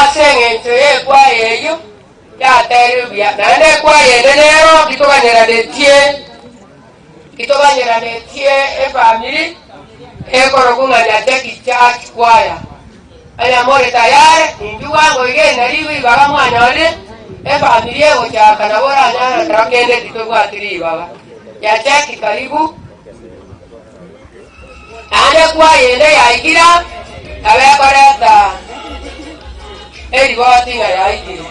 Ase engencho y'ekwaya eyio yaterirwe buya, naende ekwaya ende nero titoganyeranetie titoganyeranetie efamiri ekorokwa ng'a Nyacheki Church Choir. Onye more tayare, inchuo bwango iga eri nario ribaga mwanyorire, efamiri egochaka nabo oranyare ekero kende titobwati ribaga. Nyacheki karibu. Naende kwaya ende yaikire aa, nabo ekoreta eriboti ng'a yaikire.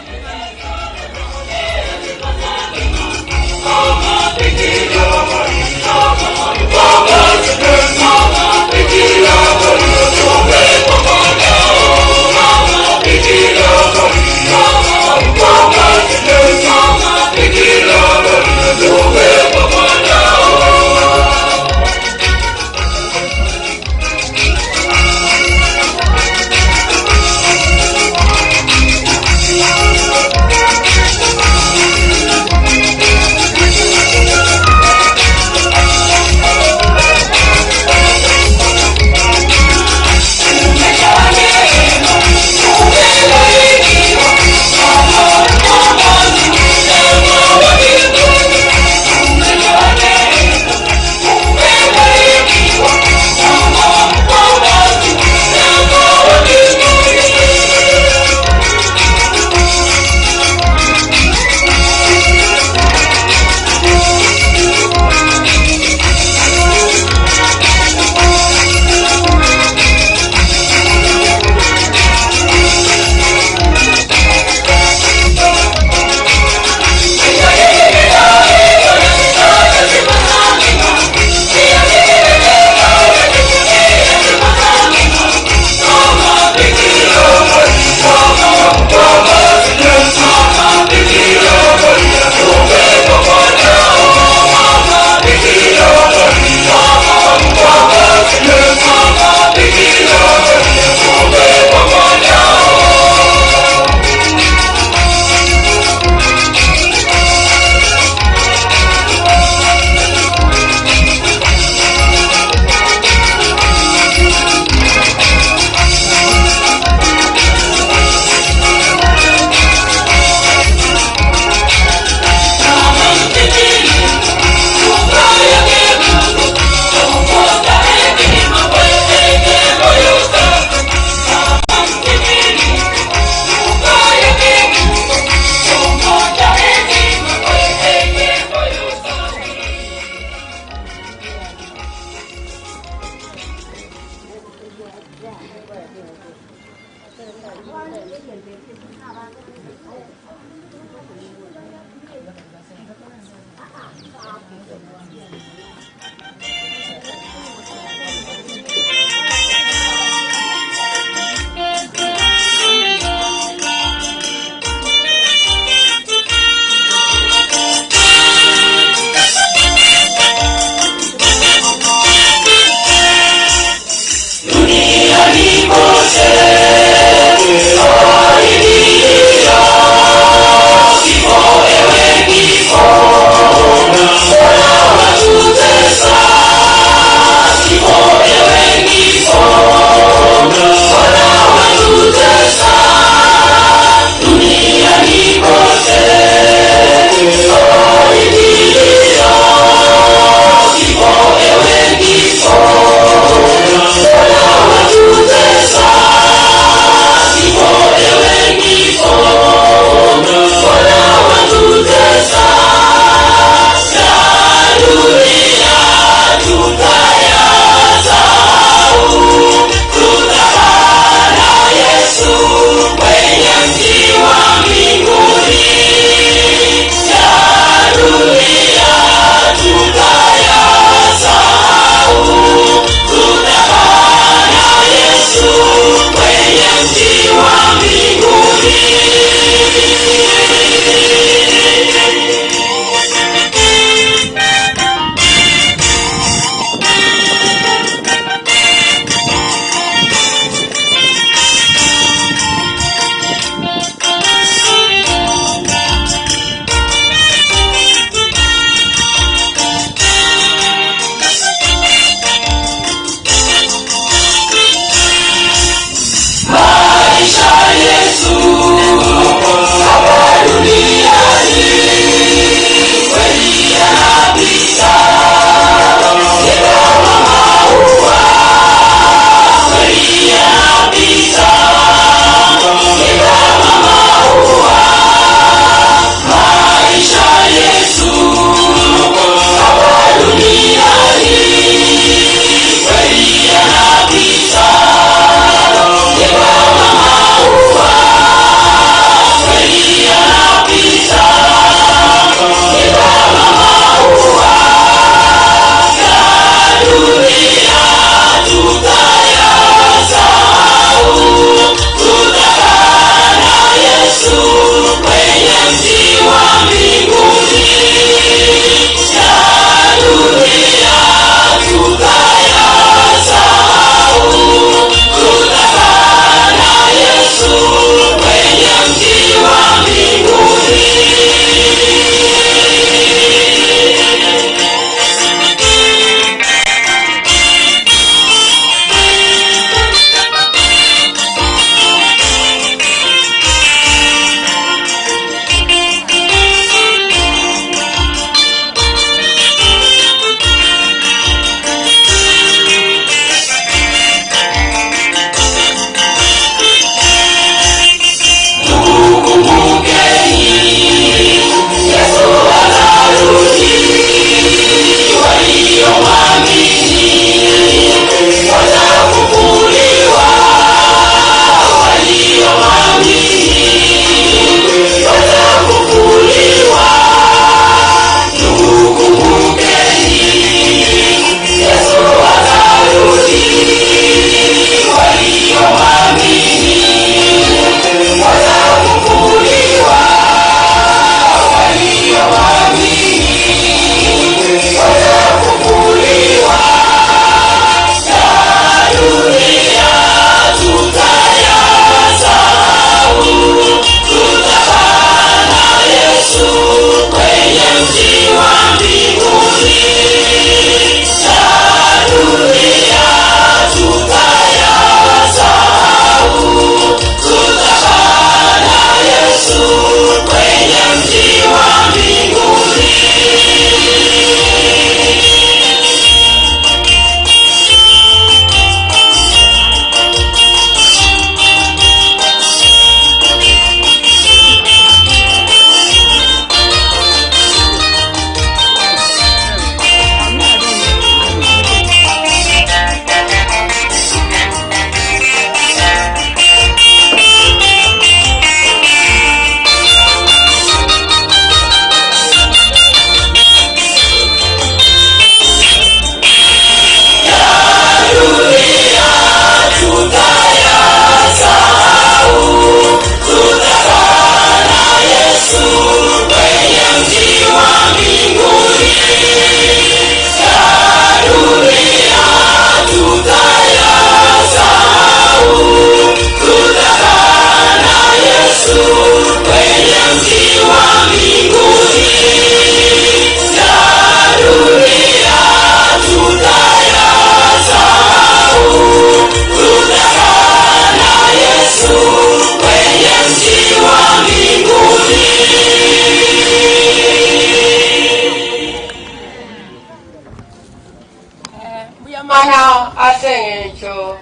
Mbuya mono ase engencho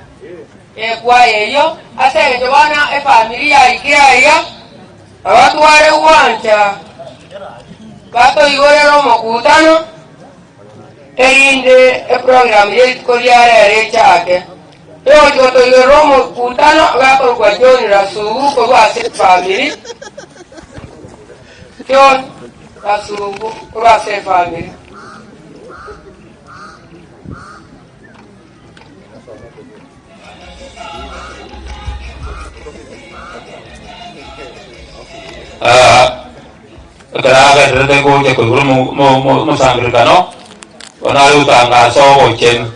y'ekwaya eyio, ase engencho bono efamiri yaikire aiga, abatware gwancha batoigorere omokutano, erinde eprogram ye rituko ria rero echake. Togochia gotoigorera omokutano gakorokwa John Rasugu korwa ase efamiri, John Rasugu korwa ase efamiri. Ekero agendererete gocha koigora omosangererekano, bono are gotangasa obochenu.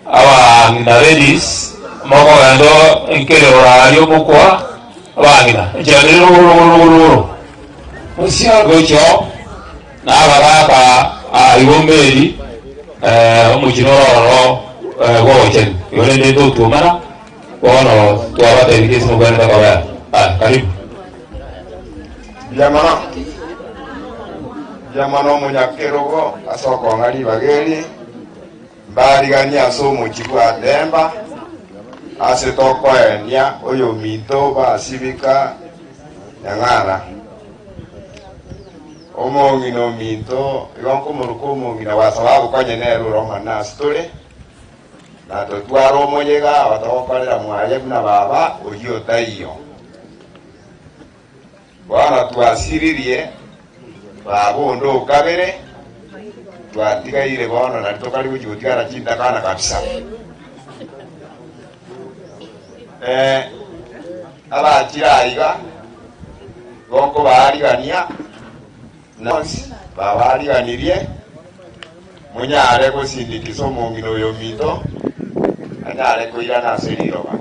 Abang'ina ladies, mokogenda enkerero aria omokwa, abang'ina, enchera nere rogoro rogoro rogoro rogoro, gochia oo. Na abagaaka a igombe eri, omochie noro ororo bw'obochenu. Igo rende totuomana, bono twabatebirie ase mobwenerete kobera. Aya, karibu. Mbuya mono, mbuya mono omonyakerogo ase okong'a ribaga eri, mbariganie ase omochie bwa Demba, ase tokoenia oyominto basibika Nyang'ana. Omong'ina ominto, igo nkomoroka omong'ina gwa sababu konye nere ore omonene ase tore, na totware omoyega otogokorera mwaye buna baba oyio otaiyo. Bono twasiririe baba onde o kabere, twatigaire bono nari tokari gochia gotigara chintakana kabisa. Eh, abachire aiga, igo nkobaarigania, na bonsi babaariganirie, monyare gosindikisa omong'ina oyo ominto, anyare koirana ase riroba.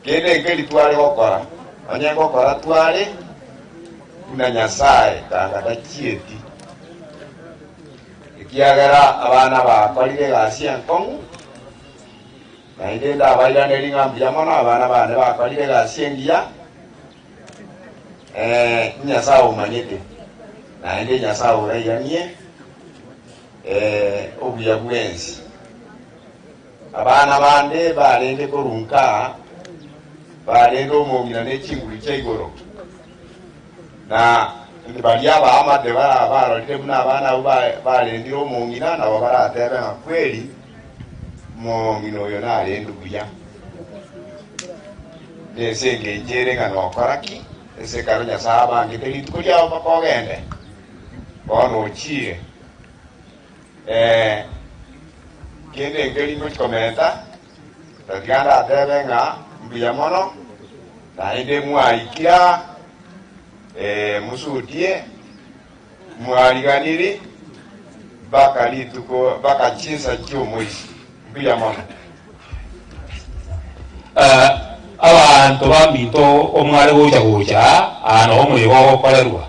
Kende nkeri tware gokora, onye ngokora tware buna Nyasae kanga tachieti, ekiagera abana bakorire egasi enkong'u. Naende ndabairanerie ng'a mbuya mono abana baane bakorire egasi engiya, ee, Nyasae omanyete, naende Nyasae orairanie ee, obuya bwensi. Abana bande barenge korunka aa, barenge omong'ina ne chinguru chia igoro, na baria abaamate barorire buna abana abwo barendire omong'ina, nabo baratebe ng'a kweri Omong'ina oyo narendwe buya, nese engencho ere ng'a nokora ki ase ekero Nyasae abangete rituko riao mpaka ogende? Bono ochiire. Ee, kende nkeri ngochia komenta, tatiga ndatebe ng'a mbuya mono, naende mwaikire aa, ee, mosutie. Mwariganiri mpaka rituko mpaka chinsa chi'omoisi. Mbuya mono. Abanto baminto omware gocha gocha aa noo omoyega ogokorerwa,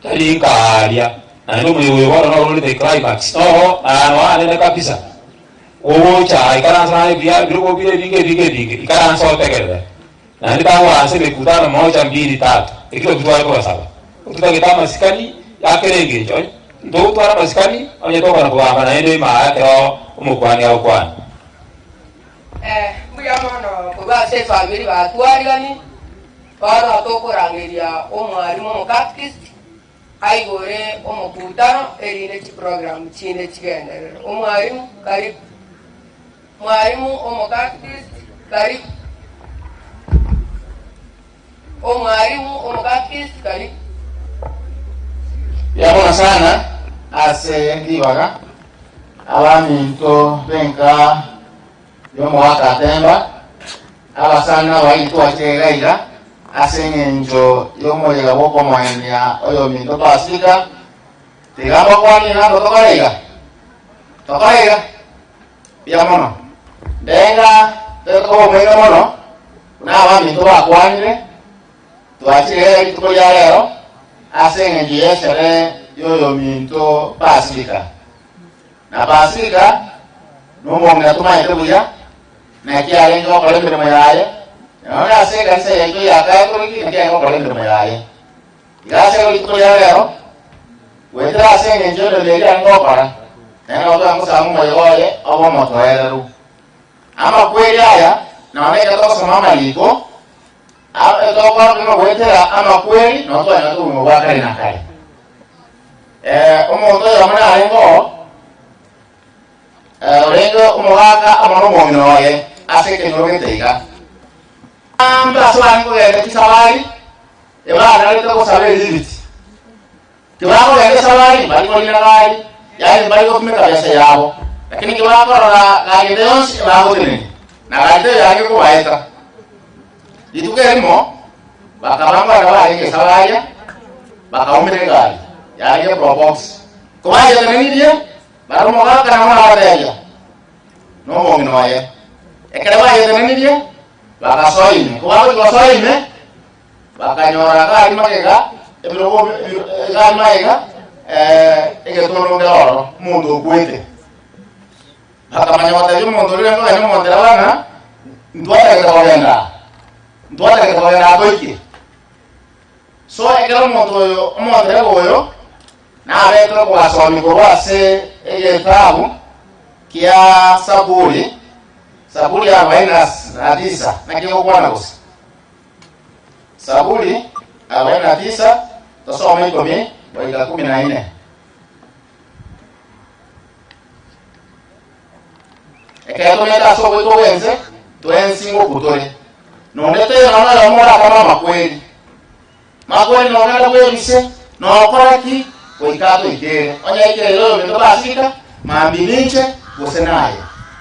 tari nkaria, naende omoyega oyo bono noro ore the climax, noro aa noo anene kabisa. Ogocha aa ikaransa naye buya ebirogo bire ebinge ebinge ebinge, ikaransa otegerere. Naende tagoansa emekutano moja mbili tatu, ekio nakio tware kobasaba. Totagete amasikani ya kera engencho, onye ntogotwara amasikani, onye tokona kogamba naende ime aya ekero omokuani agokwana. Mbuya mono korwa ase efamiri batwarigani, bono tokorangeria omwalimu omokatikist aigore omokutano erinde chiprogramu chinde chigenderere. Omwalimu, karibu. Mwalimu omokatikist, karibu. Omwalimu omokatikist, karibu. Mbuya mono sana ase ribaga, abaminto b'enka y'omogaka Atemba, abasani na abairi twachire iga iga ase eng'encho y'omoyega bw'okomoenia oyominto Pasika, tiga mbakwanie nabo tokore iga, tokore iga. Mbuya mono. Ndenga tokoba omoika mono, buna abaminto bakwanire, twachire rituko ria rero ase engencho y'esere y'oyominto Pasika. Na Pasika nomong'ina tomaete buya, naki arenge gokora emeremo yaye, nonya ase ekanisa yaito ya Katoliki naki arenge gokora emeremo yaye. Iga ase rituko ria rero, goetera ase engencho y'emeremo eria arenge gokora, Naende nabo twangosanga omoyega oye obe omotoereru. Amakweri aya nonya ekero togosoma amariko, tokorokia ng'a goetera amakweri nabo twanyora obogima bwa kare na kare. Omonto oyomo narenge oo, orenge omogaka amo nomong'ina oye ase ekenyoro gete iga. Abanto ase barenge kogenda chisabari, ebanarete gosaba eribiti. Tibakogenda esabari, mbari korina gari, yaani mbari gotumeka besa yabo, lakini kibakorora gari ende yonsi ebagotenenia, na gari teiyo yarenge kobaeta. Rituko erimo bakaba nkorera barenge esabaria, bakaumera egari yarenge Probox. Kobayetenenirie, bara omogaka nabo nabateebia, nomong'ina oye. Ekero bayetenenirie, bagasoa ime. Kobagochia gosoa ime, Bakanyora gari magega, ebirogo gari magega, egetondo nkere ororo, omonto okwete. Bakamanya gotebia omonto oria orenge kogenda omontereba ng'a ntwatagete kogenda aa, ntwatagete kogenda aa toike. So ekero omonto oyo omontereba oyo nabete okobasomi korwa ase egetabu kia Saburi, Saburi arobaini na tisa, naki egokwana gose? Saburi 49, tosome ikomi goika kumi na ine. Ekero tomenyete ase ogoitwa gw'ense, twensi ngokwa tore. Nonde teiyo nonya noyomo orakame amakweri. Makweri nogenda bwebise, nokora ki goika atoikere? Onye aikere oyominto basika, mambia ninche, gose naye.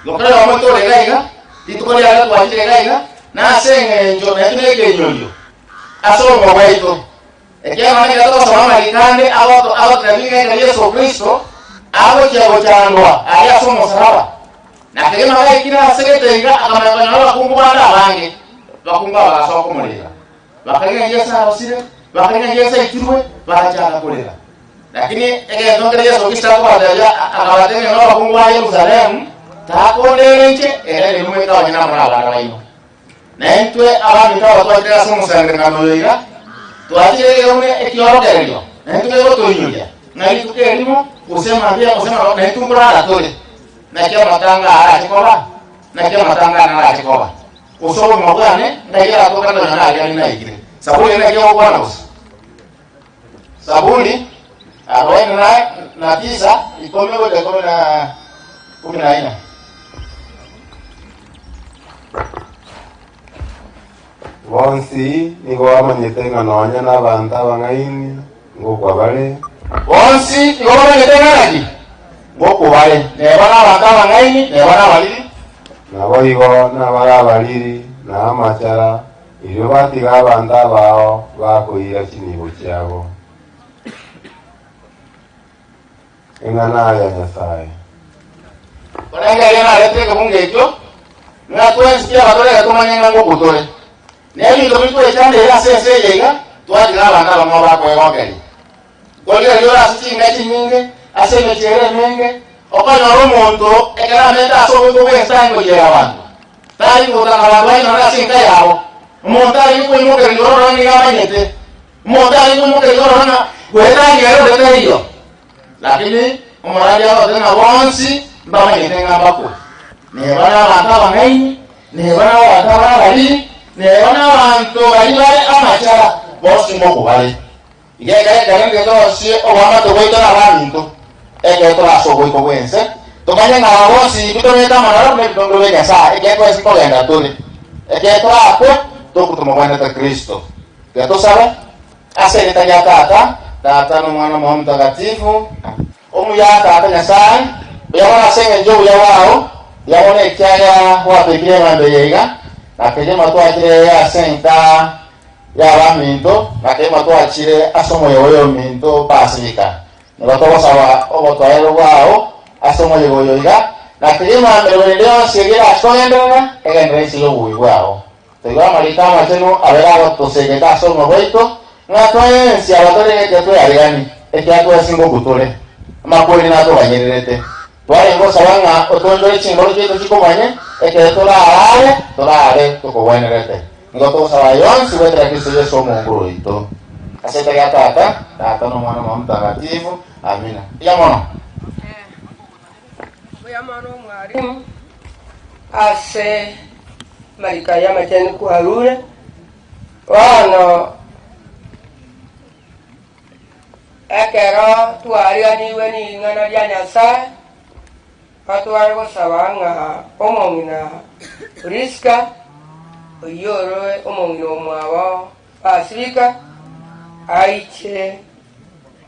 Igo kera oyomo oito ore iga iga, rituko riaye twachire iga iga, na ase eng'encho naintwe nekeinyorio ase obogima bwaito. Ekiagera nonya ekero togosoma amariko ande agototebia ng'a ekero Yeso Kristo agochia gochandwa aria ase omosalaba, na kegima gaikire ase gete iga akamanya konyora abakungu bande abange, abakungu aba bagasoa komorera. Bakarigia Yeso arosire, bakarigia Yeso aitirwe, bagachaka korera. Lakini egento nkere Yeso Kristo akobatebia, akabatebia ng'a abakungu ba Yerusalemu, takondera inche, ere ninwe moika abanyene amo nabana baino. Na intwe abaminto aba twachire ase omosangererekano oyo iga, twachire iga buna ekiorokererio, na intwe kegotoinyoria, ng'a rituko erimo, gose mambia, gose marogoba, na intwe nkorara tore. Naki amatanga aya arache koba? Naki amatanga aya narache koba? Gose obogima bwane ngai aratoka nonya naria ninaikire. Saburi naki egokwana gose? Saburi arobaini na tisa ikomi goika ikomi na kumi na ine. Bonsi nigo bamanyete ng'a nonya nabanto abang'aini ngokwa bare. Bonsi nigo bamanyete ng'a naki? Ngokwa bare. Neba nabanto abang'aini, neba nabariri. Naboigo nabare abariri na amachara, erio batiga abanto abao bakoira chinibo chiabo. Eng'ana ya Nyasae. Korende erio narete ekebungo ekio, ng'a twensi ki abatorere tomanye ng'a ngokwa tore. Na ebinto biria twechandeire ase ense eye iga, twatiga abanto abamwabo bakwegokeria. Korigereria ore ase chinka chinyinge, ase emechie ere emenge, okonyora omonto ekero amenyete ase oboiko bw'ense tari gochiera abanto, tari gotaka abanto banyore ase enka yabo. Omonto arenge koimokereria ororo ng'a nigo amanyete, omonto arenge koimokereria ororo ng'a goetania ere onde taiyo. Lakini omoraria agote ng'a bonsi mbamanyete ng'a mbakwe. Neba nabanto abang'aini, neba nabanto abare abariri, neba nabanto baria bare amachara, bonsi ngokwa bare. Iga ekero ekero nigo torosie oboamate bwaito na abaminto, ekero tore ase oboiko bw'ense, tomanye ng'a aba bonsi intwe tomenyete amo narobwo nebitongero bia Nyasae, ekiagera twensi nkogenda tore. Ekero torakwe, tokwe tomobwenerete Kristo. Tiga tosabe, ase erieta ria Tata, Tata, na Omwana, na Omoyo Omotagatifu. Omuya Tata Nyasae, mbuya mono ase engencho y'obuya bwao, mbuya mono ekiagera gwatoikire emambia eye iga, na kegima twachire ase enka y'abaminto, na kegima twachire ase omoyega oyo ominto Pasika. Nigo togosaba obotoereru bwao ase omoyega oyo iga, na kegima emeremo ende yonsi eria erache kogenderera, egenderere inse y'oboui bwao. Toigwe amariko amachenu abere agotosegeta ase obogima bwaito, ng'a twensi abatorengete twearegani, ekiagera twensi ngokwa tore. Amakweri natoganyererete. Twarenge gosaba ng'a otoonchore chinkoro chiaito chikomanye, ekero torarare, torare tokogwenerete. Nigo togosaba aya onsi goetera Kristo Yeso Omonguru oito. Ase erieta ria Tata, Tata, na Omwana, na Omoyo Omotagatifu. Amina. Mbuya mono. mono omwalimu ase amariko aya amachenu kwarure. Bono ekero twariganigwe ning'ana ria Nyasae, batware gosaba ng'a omong'ina Priska, oyio ore omong'ina omwabo Pasika, aiche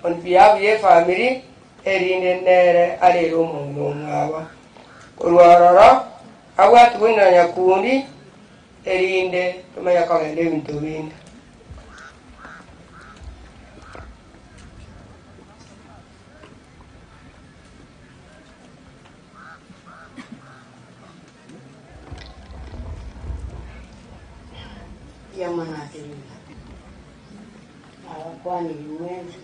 on behalf y'efamiri, erinde nere arere omong'ina omwabo. Korwa ororo abwatigwe na nyakundi, erinde tomanye kogenda ebinto binde. Mbuya mono ase ring'ana. Nabakwanire mwensi,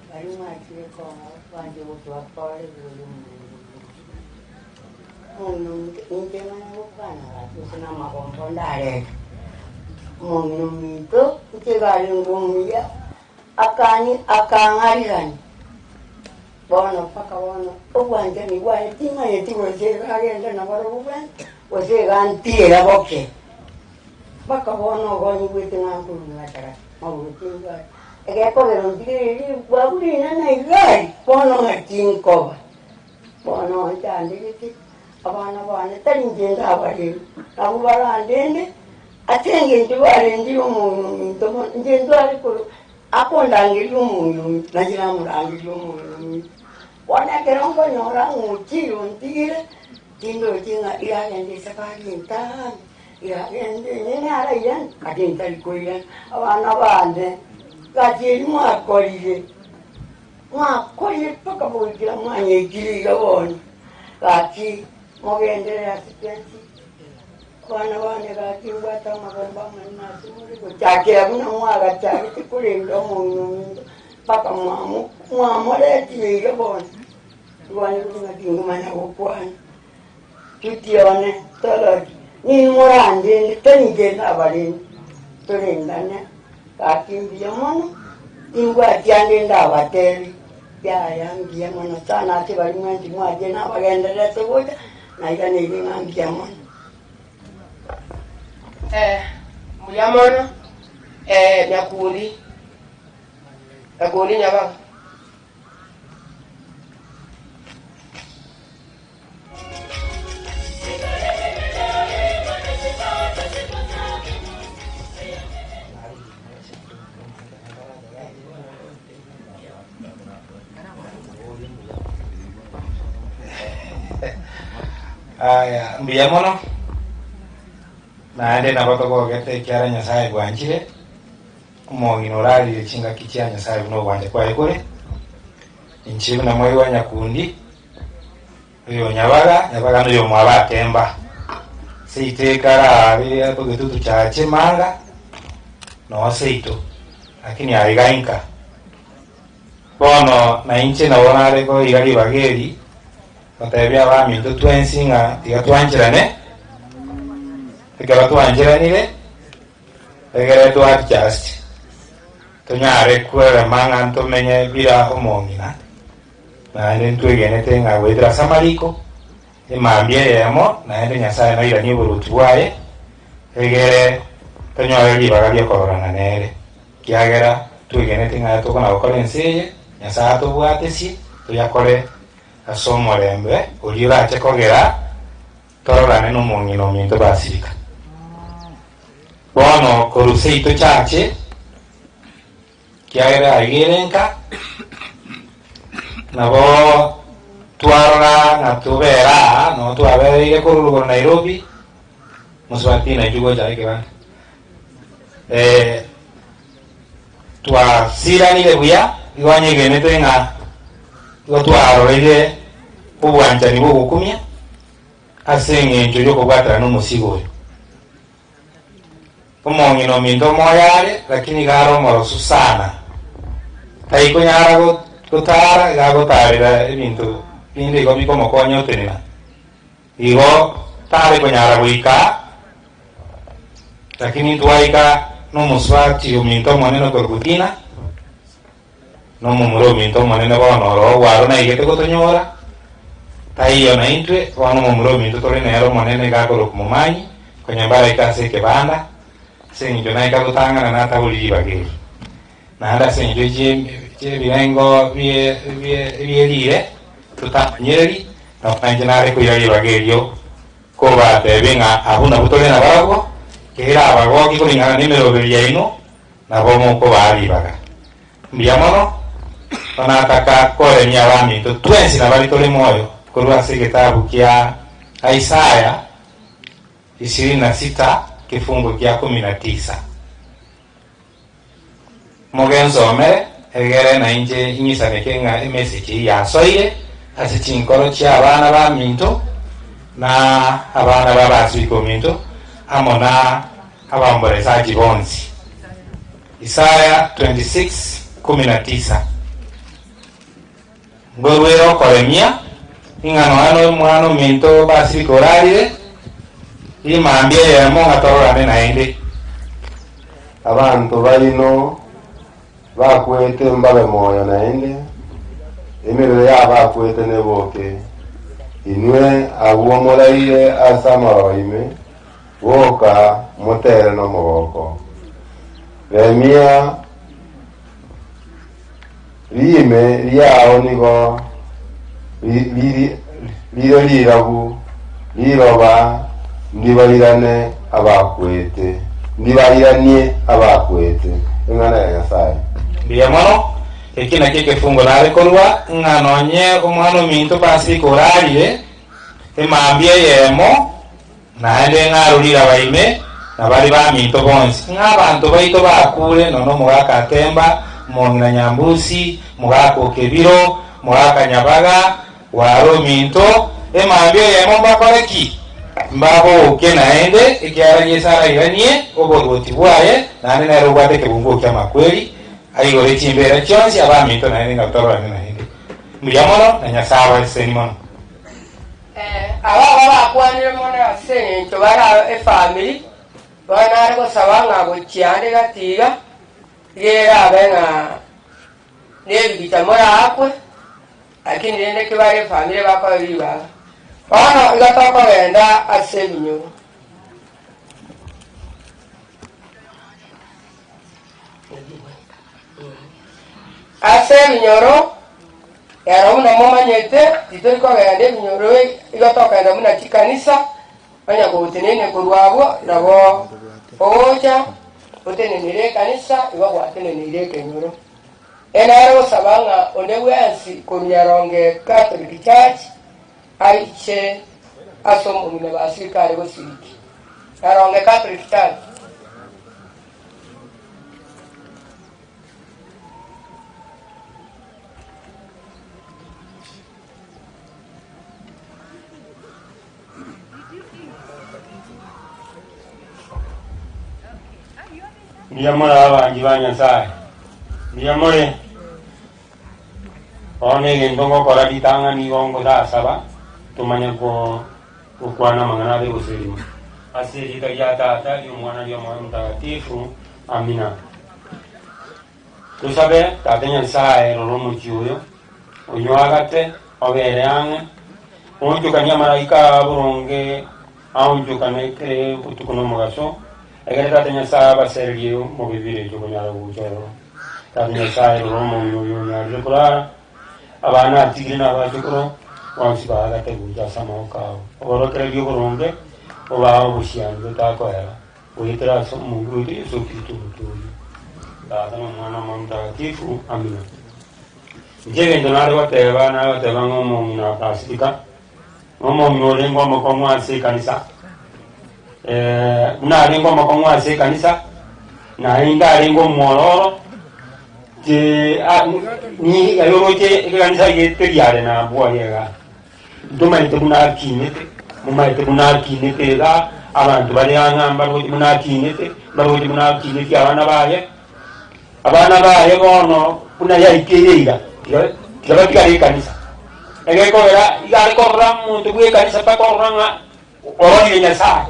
baria mwachire kong'a banche gosoa kore igoro y'omoyega oyo. Omong'ina ominto, ninche manye gokwana gaki gose namagombo ndarete. Omong'ina ominto, inche iga arenge omuya, akani akang'arigania. Bono mpaka bono obwanchani bwaye timanyeti gose iga agende nabarobwo bwensi, gose iga antiira boke. Mpaka bono ogonyigwete ng'a nkorua gati-gati, magoro timbwati. Egekogera ontigererie ribwabu rinene iga aria, bono ng'a tinkoba. Bono onchandegete, abana bane tari inche ndabarende, nabwo barandende, ase engencho barendire omong'ina ominto mono, inche ntware korwa akondangeria omong'ina ominto, nainche namorangeria omong'ina ominto. Bono ekero nkonyora ng'a ochire ontigire, tindochi ng'a iragende esafari entambe, iragende enyene arairane, ake ntari koirana. Abana bane, gaki eria mwakorire, mwakorire mpaka goikera mwanyeikire iga bono, gaki mogenderere ase twensi. Abana bane gaki mbwate amagombo amanene ase more, gochakera buna mwagachagete korenda omong'ina ominto mpaka mwamoretire iga bono. Ndwane buna tingomanya gokwana. Duty one torori, ninwe morandende, tari inche ndabarende, torendane gaki mbuya mono, timbwati ande ndabatebi, yaya mbuya mono sana ase baria mwensi mwachire nabagendererete gocha. Nairaneirie ng'a mbuya mono. Mbuya mono nyakundi, nyakundi nyabaga. Aya, mbuya mono, naende nabo togogete ekiagera Nyasae bwanchire, omong'ina orarire chingaki chia Nyasae buna ogwancha kwaye kore. Inche buna mwaigwa nyakundi, oyo nyabaga, nyabaga noyo omwabo atemba. Seito ekarabe egetutu chache manga, noo seito, lakini aiga inka. Bono nainche nabo nare koira ribaga eri, gotebia abaminto twensi ng'a tiga twancherane, ekero twancheranire, egere to adjust, tonyare kwerema ng'a ntomenye bila omong'ina, naende ntwegenete ng'a goetera ase amariko, emambia eyemo, naende Nyasaye nairanie oboruoti bwaye, egere tonyore ribaga riokororana nere. Ekiagera twegenete ng'a aya tokona gokora ense eye, Nyasae atobwatesie toyakore ase omorembe oria orache kogera tororane nomong'ina ominto basirika. Bono korwa seito chache, ekiagera aiga ere nka, nabo twarora ng'a tobere aa, noo twabereire korwa rogoro Nairobi, mosubati nainche gocha ekebanda. Twasiranire buya, igo anyegenete ng'a igo twaroreire obwanchani bw'ogokumia ase engencho y'okobwaterana omosigo oyo. Omong'ina ominto omoyo are, lakini iga are omorosu sana, taikonyara gotara, iga agotarera ebinto binde igo bikomokonya otenena. Igo tare konyara goika, lakini ntwaika nomosubati ominto omonene okorokwa Dina, na omomura ominto omonene bono oro ogwaro naigete gotonyora. Taiyo naintwe, bono omomura ominto tore nere omonene iga akorokwa Momanyi, konya mbaraika ase ekebanda, ase engencho naika gotang'ana natabori ribaga eri. Naende ase engencho chi'ebirengo bie riire totamanyereri, nabo nainche nare koira ribaga erio kobatebia ng'a abwo nabwo tore nabarabwo, kera abagokia koring'ana nemeroberi yaino, nabo mokobaa ribaga. Mbuya mono, onataka koremia abaminto twensi na baria tore moyo korwa ase egetabu kia Isaya ishirini na sita kifungu kia kumi na tisa. Mogensomere, egere nainche ing'isaneke ng'a emessage eyio yasoire ase chinkoro chi'abana baminto na abana b'abasibika ominto amo na abamboresachi bonsi. Isaya 26:19. Ngorwere okoremia, ing'a nonya nomwana ominto basibika orarire, rimambia eyemo ng'a tororane naende. Abanto baino bakwete mbabe moyo naende, emebere y'abakwete neboke. Inwe abwo moraire ase amaroba ime, boka motere nomogoko. Remia riime riao nigo rire rirabu, riroba ndibairane abakwete, ndibairanie abakwete. Eng'ana ya Nyasae. Mbuya mono, eki nakio ekefungo nare korua, ng'a nonye omwana ominto Pasika orarire emambia eyemo, Naende ng'arorire abaime na baria baminto bonsi, ng'a abanto baito bakure, nonya omogaka Atemba, omong'ina Nyambusi, omogaka Okebiro, omogaka Nyabaga, gware ominto, emambia eyemo mbakore ki? Mbaboke naende, ekiagera Yeso arairanie oboruoti bwaye, naende nere obwate ekebunguo ki'amakweri, aigore chimbeera chionsi abaminto naende ng'a tororane naende. Mbuya mono, na Nyasae abasesenie mono. Aba aba bakwanire mono ase engencho bare efamiri, bono nare gosaba ng'a gochia ande gati iga, iga erabe ng'a nebigicha moraakwe, lakini rende ki bare efamiri bakoe ribaga. Bono iga tokogenda ase ebinyoro. Ase ebinyoro, ero buna momanyete, titori kogenda ebinyoro igo tokogenda buna chikanisa, onye goteneine korwa abwo, nabo ogocha otenenere ekanisa, igo gwateneneire ekenyoro. Enare gosaba ng'a onde bwensi korwa Nyaronge Catholic Church aiche ase omong'ina basirika are gosiriki. Nyaronge Catholic Church. Mbuya more abanchi ba Nyasae, mbuya more. Bono egento ngokora ritang'ani igo ngosasaba, tomanye gokwana amang'ana abe gose rimo. Ase erieta ria Tata, ri'Omwana, ri'Omoyo Omotakatifu. Amina. Tosabe, Tata Nyasae, rora omochie oyo, onyoagate, obere ang'e, oonchokanie amaraika aa boronge aonchokane kere botuko na omogaso, egere Tata Nyasae abasererie mobe birecha okonyara gocha ororo. Tata Nyasae, rora omong'ina oyo onyarire korara, abana atigire na abachokoro, bonsi baagate gocha ase amaboko ao. Oborokererie oboronge, obae obosiani botakoera. Goetera ase Omonguru oito Yeso Kristo Omotoori. Tata na Omwana na Omoyo Omotagatifu. Amina. Inche egento nare goteba, nare goteba ng'a omong'ina wa Pasifika, nomong'ina orenge omokong'u ase ekanisa, buna arenge omokong'u ase ekanisa, naende arenge omwororo, ni aye oroche ekanisa gete riare nabwo iga. Ntomaete buna akinete, momaete buna akinete iga, abanto bare ang'e mbaroche buna akinete, mbaroche buna akinetie abana baye. Abana baye bono buna yaikeire iga, tiga tiga batigare ekanisa. Egekogera iga are korora omonto bwa ekanisa mpaka orora ng'a ororire Nyasaye.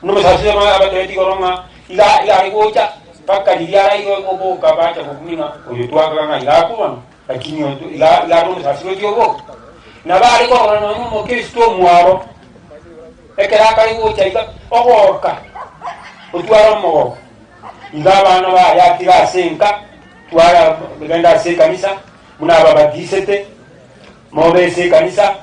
Buna omosasibwa oyomo abatebetie igoro ng'a iga iga are gocha mpaka riria arairwe goboka bacha gokumia ng'a oyo twakaga ng'a iga akorwa. Lakini oyo iga iga are omosasiroti oboka. Nabo are korora nonya omokristo omwabo, ekero akare gocha iga, ogoka, otware omogoko. Iga abana baye atiga ase enka, twara genda ase ekanisa, buna ababatisete, mobe ase ekanisa,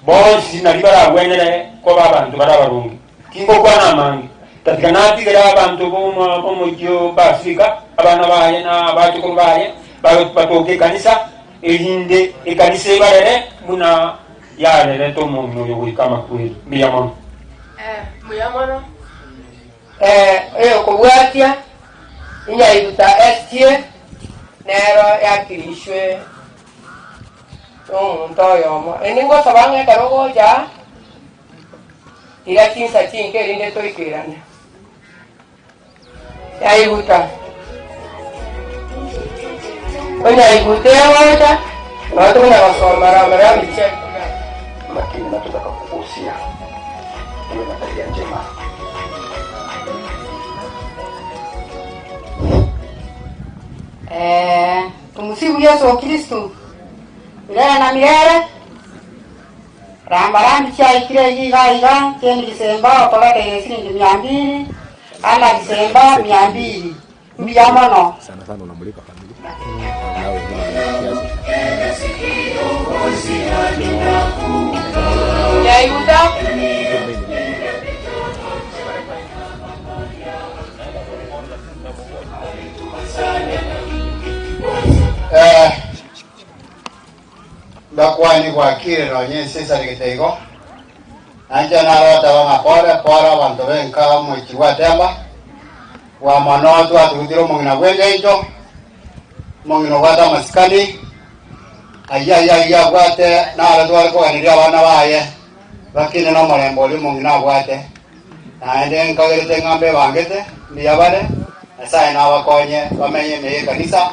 bonsi nari baragwenere koba abanto bare abaronge. Tingokwana amange, tatiga natigere abanto b'omochie o Basilika, abana baye na abachokoro baye, batoke ekanisa, erinde ekanisa ebarere buna yarerete omong'ina oyo goika amakweri. Mbuya mono. Mbuya mono. Oyokobwatia inyaiguta estie nero yakirishwe nomonto oyomo. Indi ngosaba ng'a ekero ogocha aa, ira chinsa chinke erinde toikerane. Nyaiguta. Onyaigute egocha, nabo tokonya gosoma rambirambi chiaito. Lakini nataka kukuhusia uwe na tabia njema. Eh, tumusifu Yesu Kristo milele na milele. Rambarambi chiaikire iga iga chiendi gisemba otoreteire siringi mia mbili ana gisemba mia mbili mbuya mono. Sana sana unamulika familia na wengine ni kiasi. Nyaiguta. Eh, Mbakwani gwakire nonye ense esarigete igo, nainche naroteba ng'a pore pore abanto b'enka omochie bw'Atemba, bwa mono twatugutire omong'ina bw'engencho, omong'ina obwate amasikani, ayio ayio ayio abwate naro tware koganeria abana baye bakine nomorembe oria omong'ina abwate. Naende nkagerete ng'a mbebangete mbuya bare, Nyasae nabakonye bamenye ime y'ekanisa,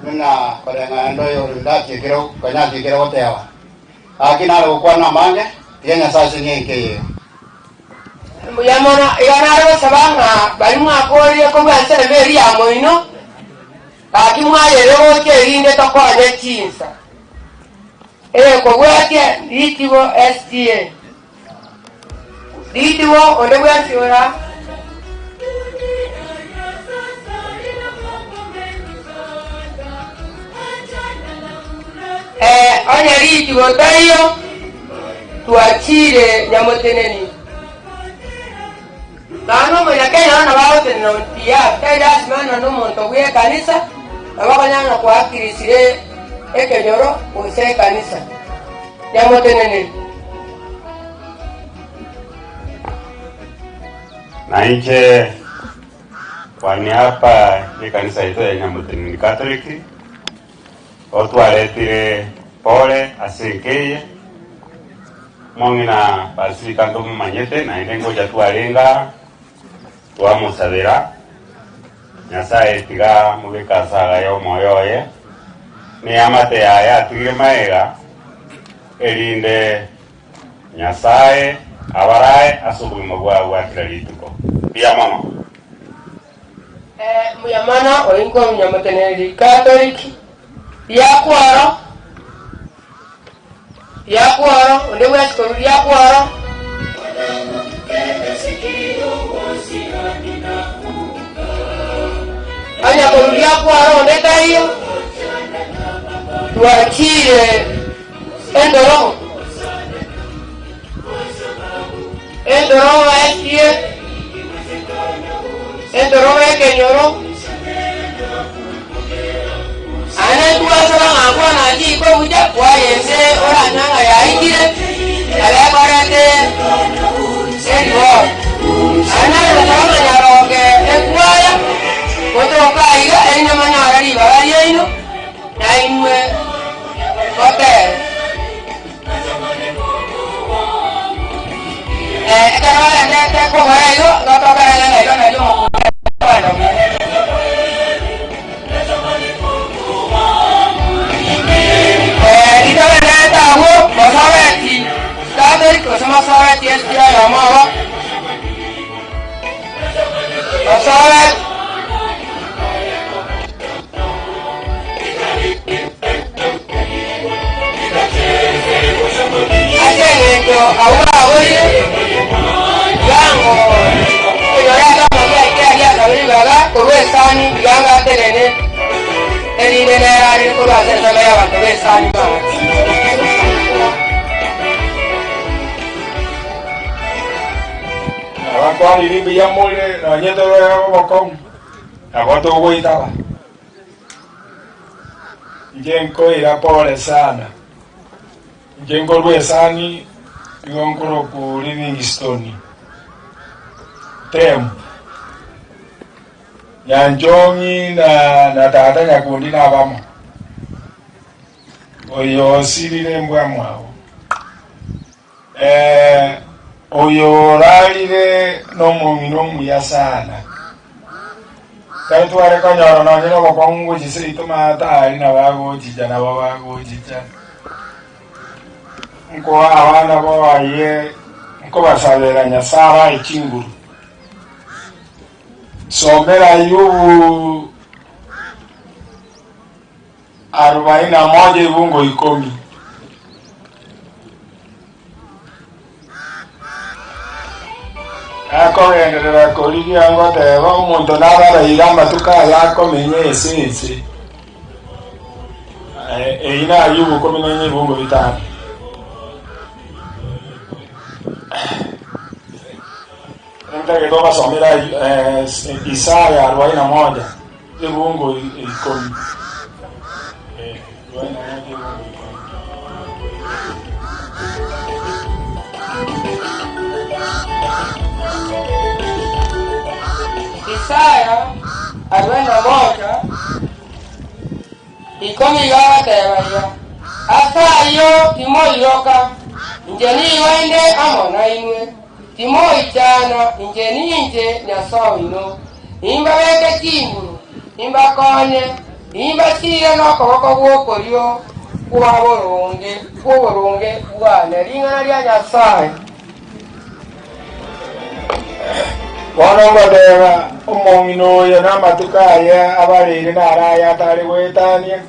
buna koreng'ana ndoyo oyo ndatiekire konya atiekire goteba. Gaki nare gokwana amange, tiga Nyasae ase ng'encho eye. Mbuya mono, iga nare gosaba ng'a baria mwakoorire korwa ensemo eria ya moino, gaki mwayere gocha erinde tokonye chinsa. Eyekobwatia ritibo SDA. Ritibo onde bwensi ora. Eh, onye ritibo taiyo, twachire nyamoteneni. Nonya omonyakenya bono bagotenena otiya, tari lasima ng'a nomonto bw'ekanisa, nabo okonyara koakirisire ekenyoro gose ekanisa. Nyamoteneneri. Na inche kwa niaba y'ekanisa yaito ya Nyamoteneneri Catholic, otwaretire pole ase enka eye, Omong'ina Basilica ntomomanyete, naende ngocha twarenge aa, twamosabera, Nyasaye tiga amobeke ase agaye omoyo oye, na eamate yaye atigire magega, erinde Nyasaye abarae ase obogima bwabo bwa kera rituko. Mbuya mono. Mbuya mono, oyo nkomonyamoteneneri Catholic, riakworo. Riakworo, onde bwensi korwa riakworo. Onye korwa riakworo onde taiyo, twachire endorogo. Endorogo esie, endorogo ekenyoro. Aye ntwasaba ng'a nkwana chiiko buya, kwaye ense oranywe ng'a yaikire, abekorete eriboro. Aye nare gosaba ng'a nyaronge ekwaya, gotoka aiga, erinde monyore ribaga riaino, nainwe motere. Ekero bagenderete kobora igo, gotoka ng'a igo nario omokungu akogenda buya. Ritogenderete agwo, mosobeti Catholic gose mosobeti esukuru oyomo obo, mosobeti. abwo baborire, Tigango onyore ase amang'ana aike aria asabire ribaga korwa esani, tigango atenene, erinde nere arere korwa ase ensemo y'abanto b'esani maate. Nabakwanire mbuya more, nonye tore obokong'u, nabo togoitaba. Inche nkoira pole sana. Inche nkorwa esani igo nkorokwa Livingstone Temu. Nyanchong'i na na tata Nyakundi nabamo. Oyo osirire mbwa mwabo. Eh, oyo orarire nomong'ina omuya sana. Tari tware konyora nonye nobokong'u gochia seito maate aria nabo agochicha nabo bagochicha. Nkoa abana boaye nkobasabera Nyasae abae chinguru. Somera Ayubu arobaini na moja ibungo ikomi. Nakogenderera korigia ngoteba, Omonto nabaraire amatuko aya akomenya ase ense. Eyio na Ayubu ikomi na enye ibungo bitano. Ntagete obasomere Isaya arobaini na moja ebungo ikomi. Arobaini na moja ebungo ikomi. Isaya 41 Ikomi iga agateba iga, Ase ayio timoiroka, inche nigo inde amo nainwe, timoichana, inche ninche Nyasae oino, nimbabeke chinguru, nimbakonye, nimbasiire nokoboko gw'okorio kwa boronge kw'oboronge bwane. Ring'ana ria Nyasae. Bono ngoteba, Omong'ina oyo namatuko aye abareire naro aya atare goetania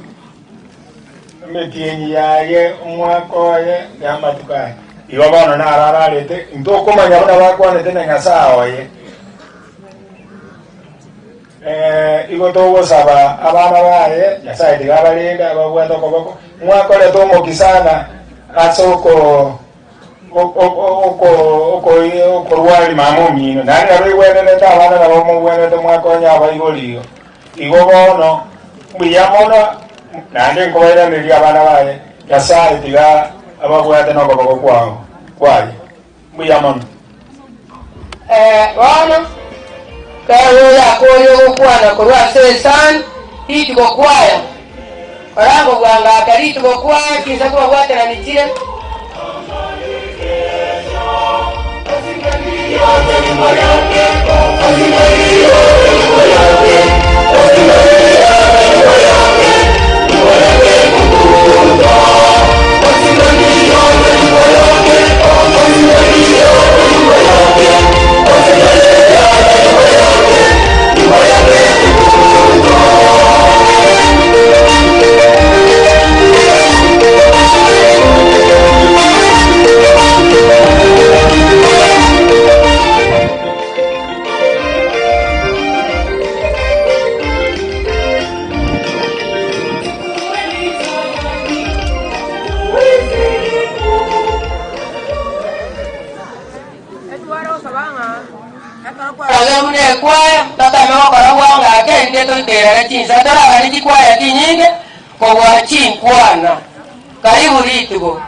emetienyi yaye, omwaka oye, na amatuko aye. Igo bono naro ararete, ntokomanya buna bakwanete na Nyasae oye. Igo togosaba abana baye, Nyasae tiga abarende ababwate okoboko. Mwakorete omokia sana ase oko okorwaria mama omino, naende nabo igwenerete abana nabo mogwenerete mwakonye abaibori igo. Igo bono mbuya mono, naende nkobairaneria abana baye, Nyasae tiga ababwate nokoboko kwao kwaye. Mbuya mono. Bono kera oyakoria ogokwana korwa ase esani, rituko kwaya, korango bwangaka rituko kwaya chinsa kwabwaterani chire. Twarabire buna ekwaya, totame gokora bwango ake, erinde toikerere chinsa toraganie chikwaya chinyinge kobua chinkwana. Karibu rituko.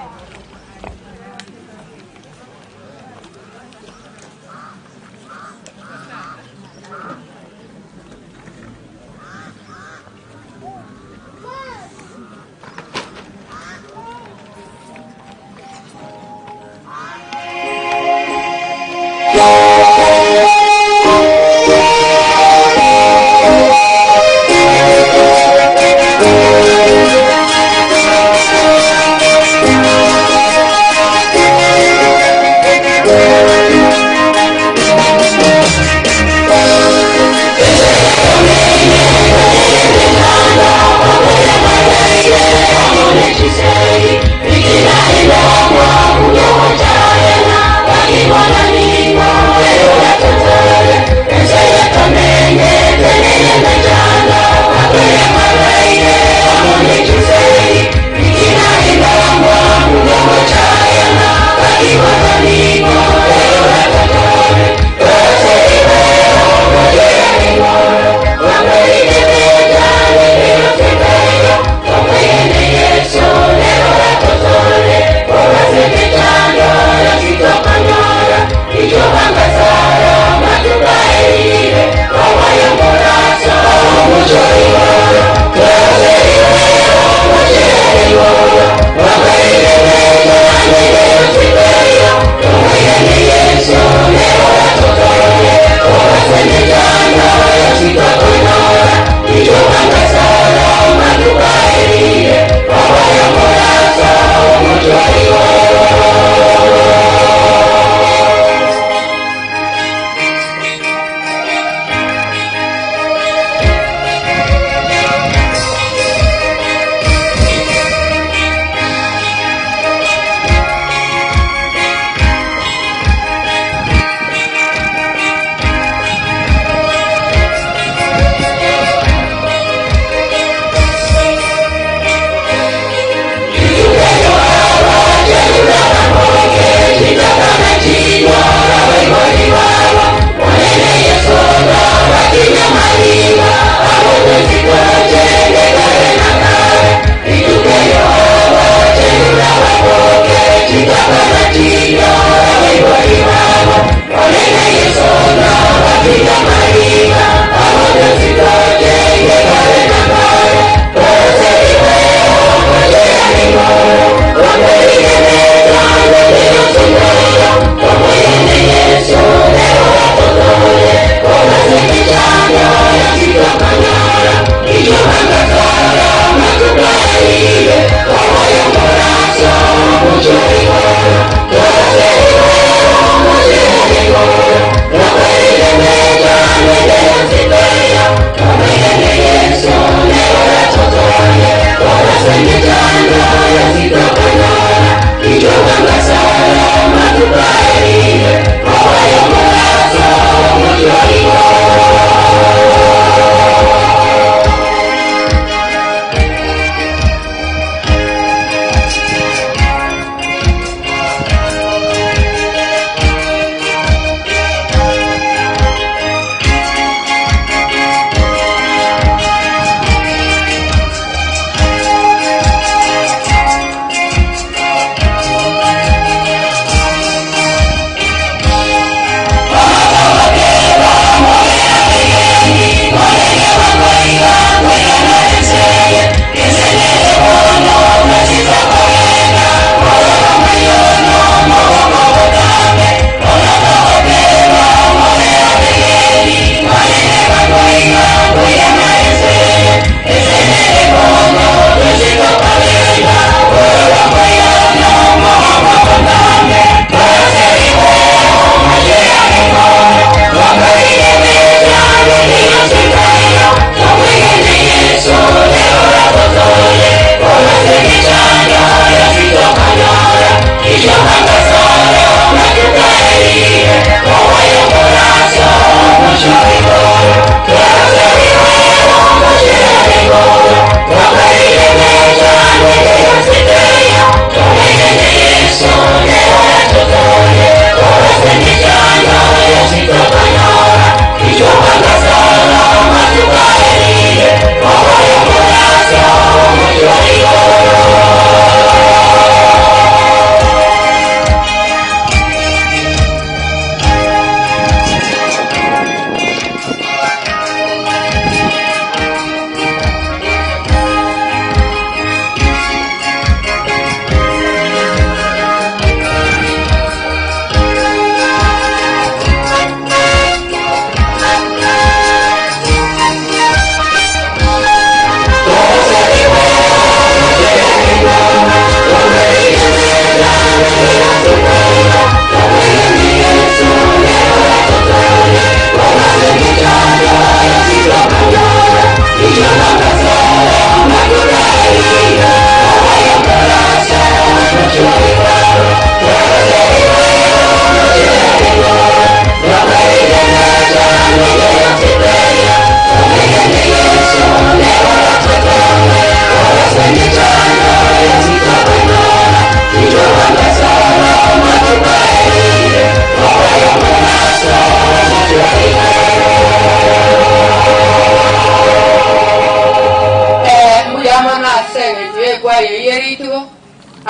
Mbuya mono ase engencho y'ekwaya eyio ye rituko,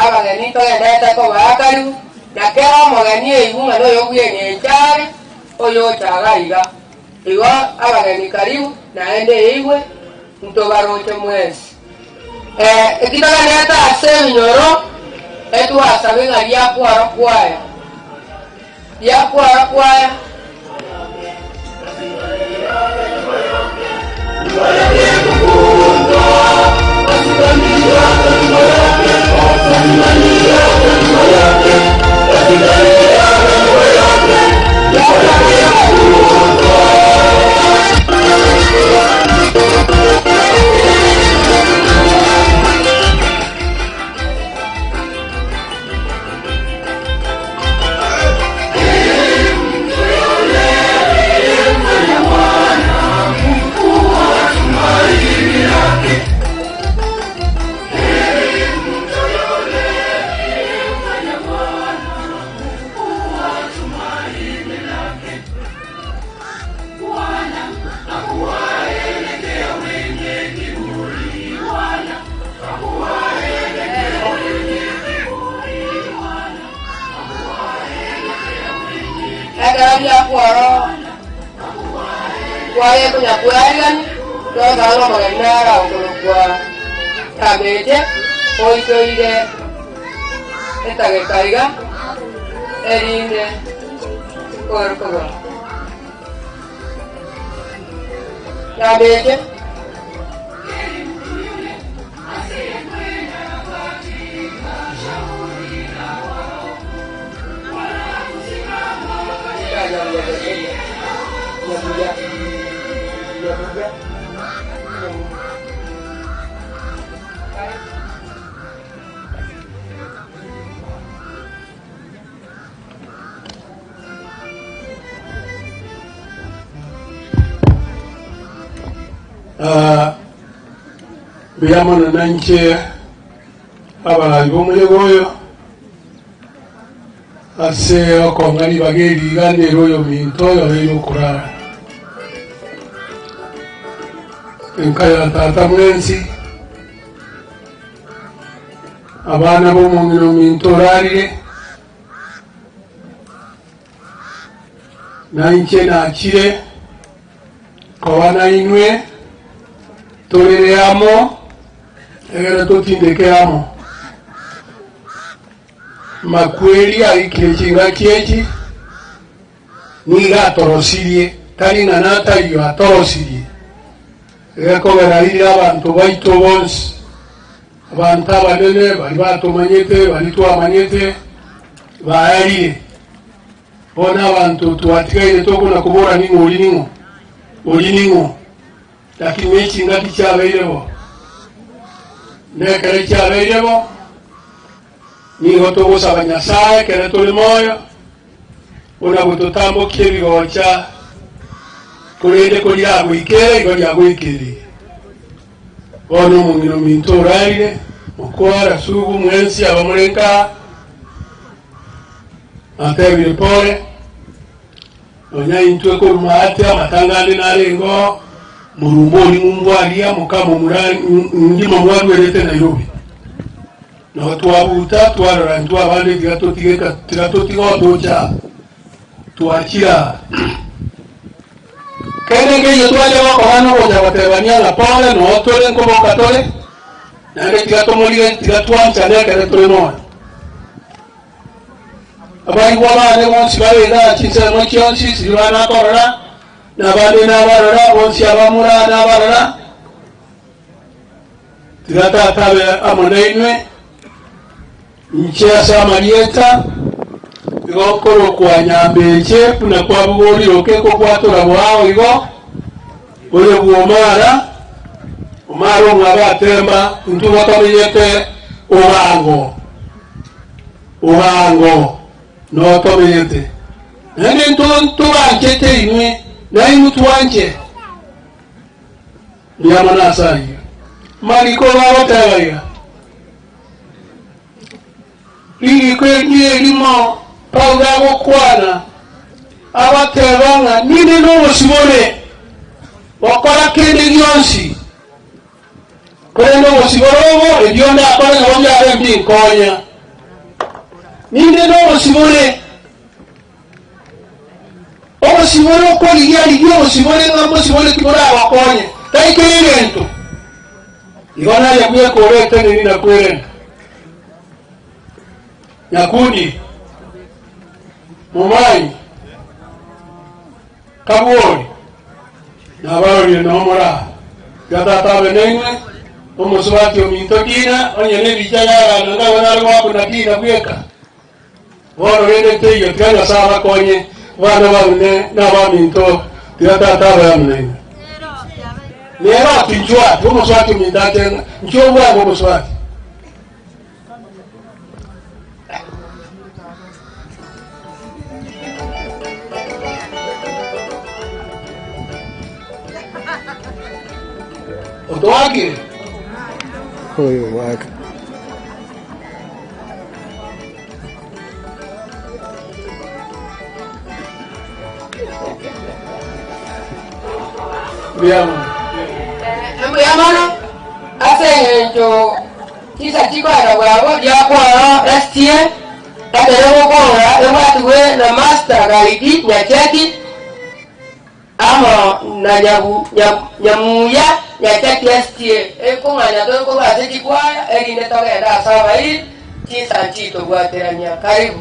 abageni ntogenderete kobaa karibu, na kera omogeni oigwe ng'a noyo bw'engencho are, oyocha iga iga. Igo abageni karibu, naende eigwe, ntobaroche mwensi. Eki togenderete ase ebinyoro, etwasabe ng'a riakwaro kwaya, riakwaro kwaya. Ekwaya ekonya kwearigania, tosabe ng'a omogeni nare agokorokwa Nyameche, oitoire etageka iga, erinde kogwa. Nyameche. Ah, mbuya mono na inche abarai b'omoyega oyo ase okong'a ribaga eri iga nere oyominto oyo obeire okorara. Enka ya tata mwensi, abana b'omong'ina ominto orarire, na inche nachire koba nainwe torere amo, egere totindeke amo. Makweri aikire chingaki echi, nigo atorosirie, tari ng'a nataiyo, atorosirie. Egekogera riria abanto baito bonsi, abanto abanene baria batomanyete, baria twamanyete, baerire. Bono abanto twatigaire tokona kobora ning'o oria ning'o, oria ning'o, lakini ne chingaki chiabeire bo. Nekero chiabeire bo, nigo togosaba Nyasae ekero tore moyo, buna gototambokia ebigocha, korende koriagoikere igo riagoikereire. Bono omong'ina ominto orarire, mokwara sugu mwensi abamore nkaa, Natebire pore, nonya intwe korwa maate amatanga ande narenge oo, morumba oria ng'umbu aria mokamomura ngima mwarwerete Nairobi. Nabo twabuta twarora intwe abande tiga totige tiga totige otocha aa. Twachire aa. Kende nkeiyo twacha gokora nogocha gotebania ng'a pore noo tore nkoboka tore, naende tiga tomorige tiga twanchane ekere tore moyo. Abaigwa baane bonsi bare igaa chinsemo chionsi, Silva nakorora, na abande nabarora, bonsi abamura nabarora. Tiga Tata abe amo nainwe, inche ase amarieta, igo nkorokwa Nyambeche, buna kwabogorire oke kobwatora boao igo, oyo bw'Omara, Omara omwabo atemba, intwe gotomenyete Ogango. Ogango notomenyete, naende ntobanchete inwe, nainwe twanche. Mbuya mono ase ayio. Mariko bagoteba iga, Ririko eri erimo Paulo agokwana, agoteba ng'a ninde nobosibore gokora kende gionsi. Korende obosibore obo, ebio ndakore nabo biabe mbinkonya. Ninde nobosibore, obosibore okorigia rigia obosibore ng'a mbosibore ki boragokonye, tari kera egento. Igo naye bweka oreteneni na kwerenda. Nyakundi, Momanyi, Kabwori, nabarorire nomora, tiga Tata abe nainwe, omosubati ominto Dina, onye nebicha yarana ndabwo nare goakuna Dina bweka. Bono rende teiyo, tiga Nyasae abakonye, abana baune na abaminto, tiga Tata abe amo nainwe. Nere ati, Inchuo ati, omosubati ominto ate ng'a, Inchuo bwango omosubati. Otoakire? Oyo waka. Mbuya mono. Mbuya mono ase eng'encho Chinsa chikoera bwabo riakworo last year ekero gokorora ebwatigwe na Master Gaidi Nyacheki. Amo na nyabu, nya, nyamuya Nyachaki SDA, ekong'anya tore korwa ase chikwaya erinde togende ase abairi chinsa nchitobwaterania. Karibu.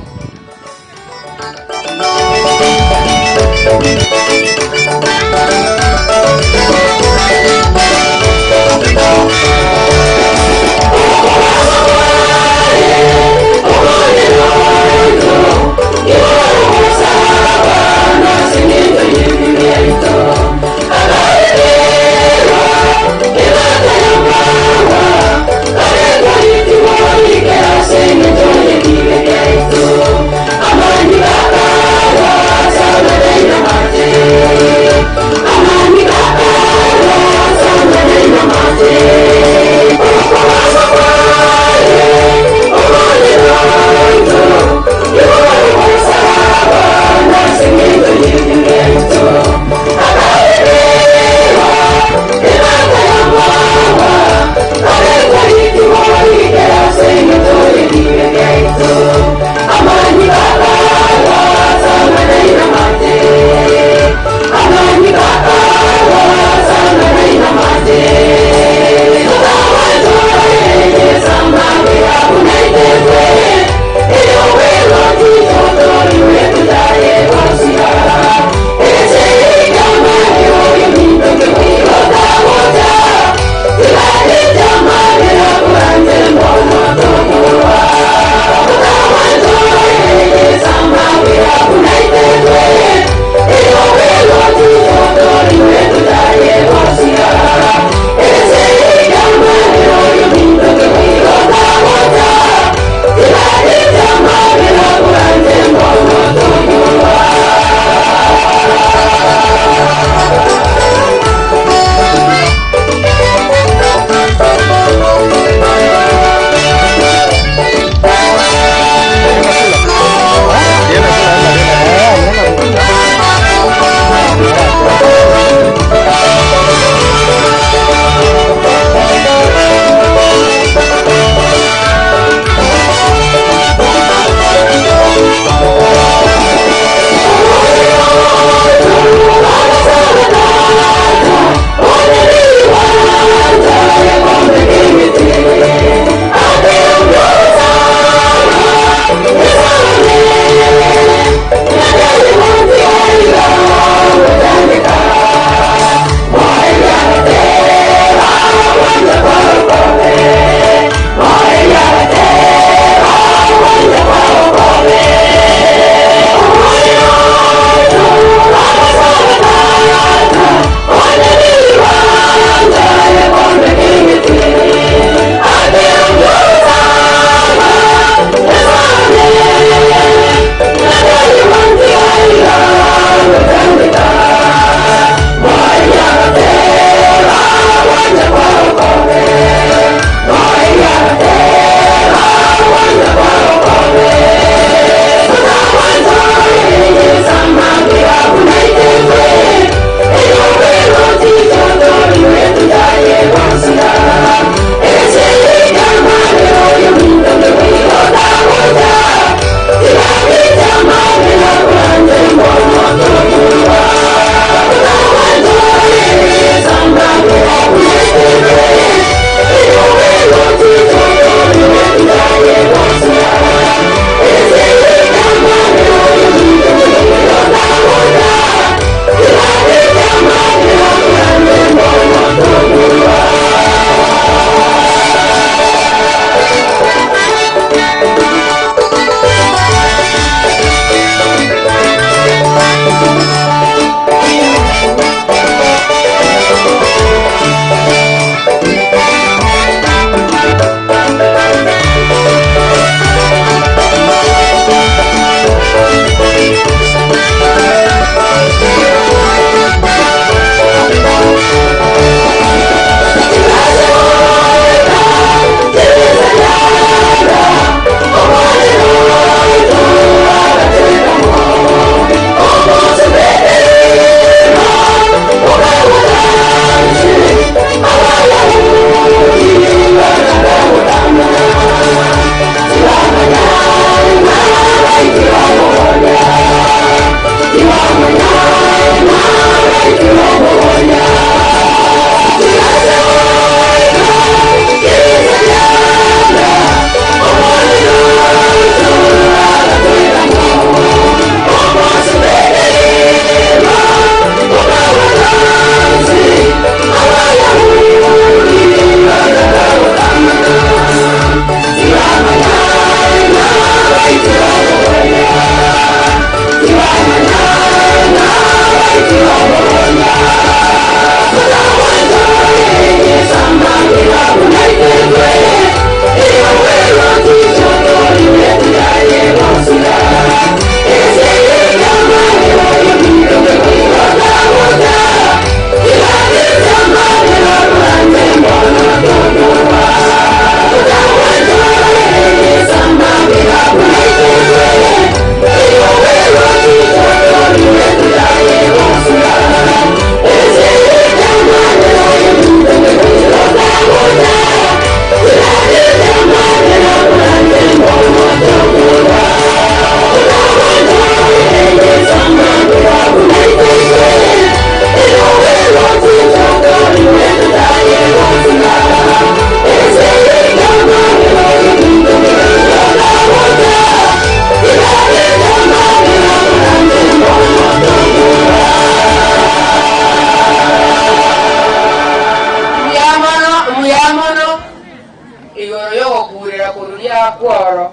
Riakworo.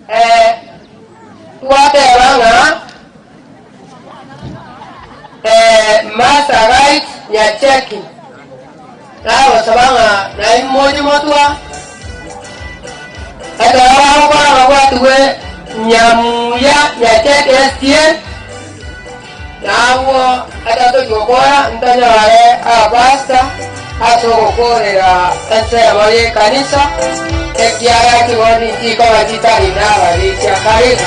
Eh, twateba ng'a eh, Master Guide Nyacheki nagosaba ng'a nainwe moche motwa ekero bagokora babwatigwe Nyamuya Nyacheki SDA Nabwo ekero tochia gokora ntonyore abapastor ase ogokorera ensemo y'ekanisa, ekiagera chigoti nchikoba chitari nabarisia. Karibu.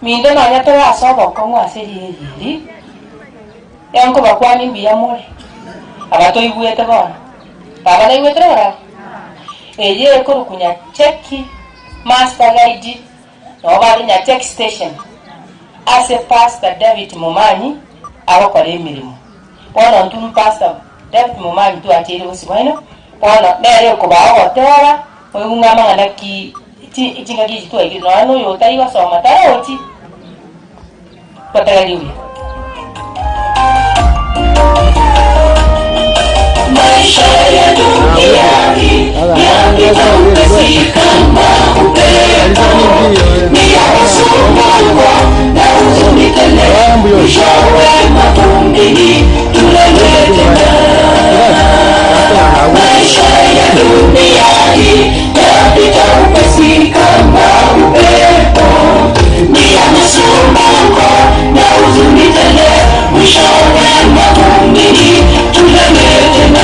Minto nonya tore ase obokong'u ase riiri eri, enkobakwania mbuya more, aba toigwete bono. Baba naigwete rogoro? Eye ekorokwa Nyacheki Master Guide, nabo bare Nyacheki Station, ase Pastor David Momanyi agokora emeremo. Bono intwe Pastor David Momanyi twancheire bosio bwaino, bono nere okobaa ogotera, moigwe ng'a amang'ana ki chi chingaki echi twaikire, nonya na oyo otari gosoma tarochi, gotegeria buya. Maisha ya dunia hii yapita upesi kama upepo, ni ya kusumbuka na huzuni tele, mwishowe mavumbini tulewe tena. Maisha ya dunia hii yapita upesi kama upepo, ni ya masumbuko na huzuni tele, mwishowe mavumbini tulewe tena.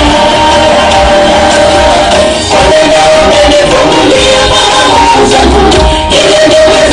Kwa neno umenifungulia malango zangu, ili niwe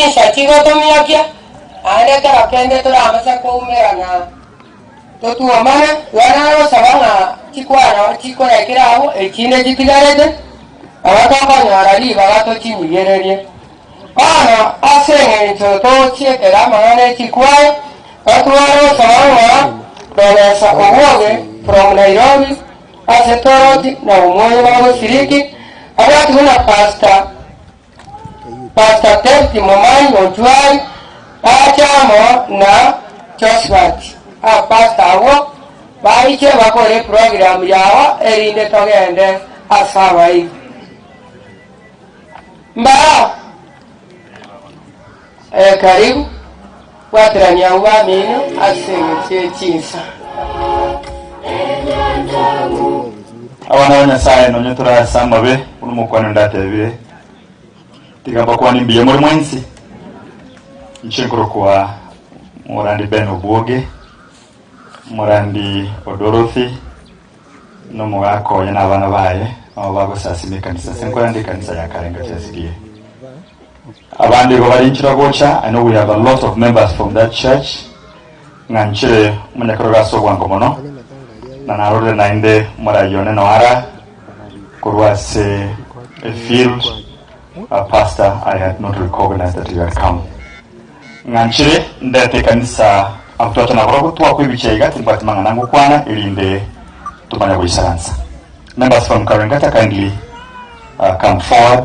Chinsa chigotomiokia, naende ekero kende toramase koumerana totuomane, igo nagosaba ng'a chikwana chikorekire agwo, echinde chitigarete, nabo tokonyora ribaga tochinyigererie. Bono ase engencho tochiekera amang'ana e chikwaya, totware gosaba ng'a Professor Obwoge from Nairobi ase Toroti na Omwoyo bagosiriki, abwati buna Pastor Pastor David Momanyi Onchwari ache amo na Josphat. Abapastor abwo baiche bakore eprogramu yabo erinde togende ase abairi. Mbarao. Eh, karibu bwaterania abwo bamino ase engencho ye chinsa. Abana ba Nyasaye, nonye tore ase amabe, buna omokuani onde atebire, tiga mbakwane mbuya more mwensi. Inche nkorokwa Morandi Ben Obwoge, Morandi o Dorothy, na omogaka oye na abana baye, nabo bagosasima ekanisa. Ase nkorenda ekanisa ya Karenga Chasigie. Abande igo bare inchera gocha, I know we have a lot of members from that church. Ng'a nchire omonyakerogo ase obwango mono, na narorire naende omoraia one noara korwa ase efield, Pastor, I had not recognized that you had come. Ng'a nchire ndete ekanisa abwo twacha nabarobwo twakwa ebicha iga timbwati mang'ana ngokwana erinde tomanye goisaransa. Members from Karengata kindly come forward.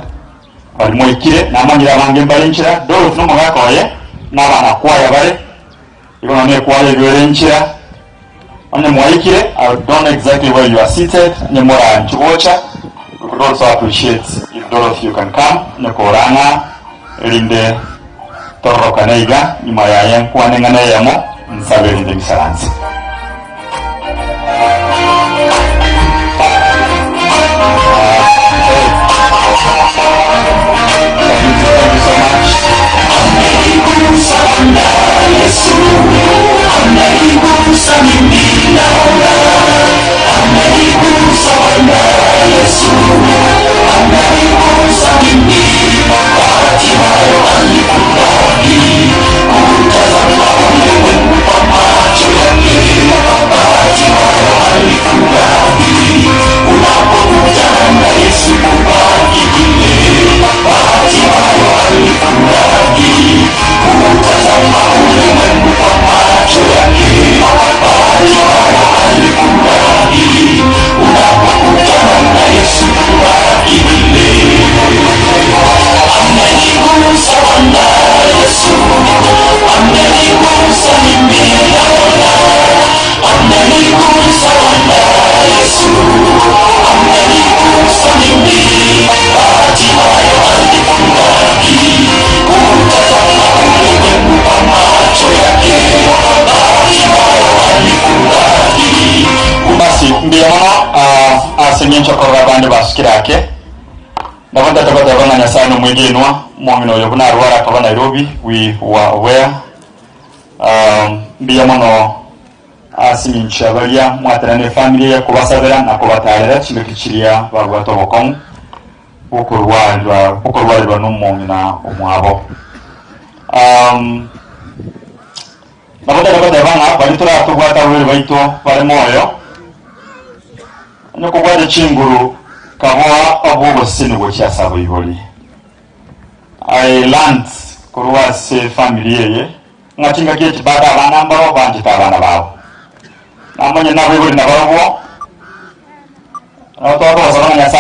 Baria mwaikire, namanyire abange mbare inchera, Dorothy nomogaka oye, na abana kwaya bare, igo nonya ekwaya eyio ere inchera. Onye mwaikire, I don't know exactly where you are seated, onye moranche gocha, we could also appreciate if Dorothy you can come, onye korang'a, erinde tororokane iga, nyuma yaye nkwane eng'ana eyemo, nsabe erinde ngisaranse. Basi mbuya mono ase engencho okorora abande basukire ake. Nabo ntete goteba ng'a Nyasae nomwegenwa, omong'ina oyo buna arware akaba Nairobi, we were aware. Mbuya mono ase engencho ya baria mwatera ne efamiri eye kobasabera na kobatarera chingaki chiria babwate obokong'u bw'okorwarwa bw'okorwarerwa nomong'ina omwabo. Nabo ntete goteba ng'a baria toratobwate abarwaire baito bare moyo, Onye kobwate chinguru, kaboa obw'oboseseni gochia ase abaibori. I learnt korwa ase family eye ng'a chingaki echi bado abana mbaro banchete abana babo. Namanye nabaibori nabarobwo, nabo twakobasaba ng'a Nyasae.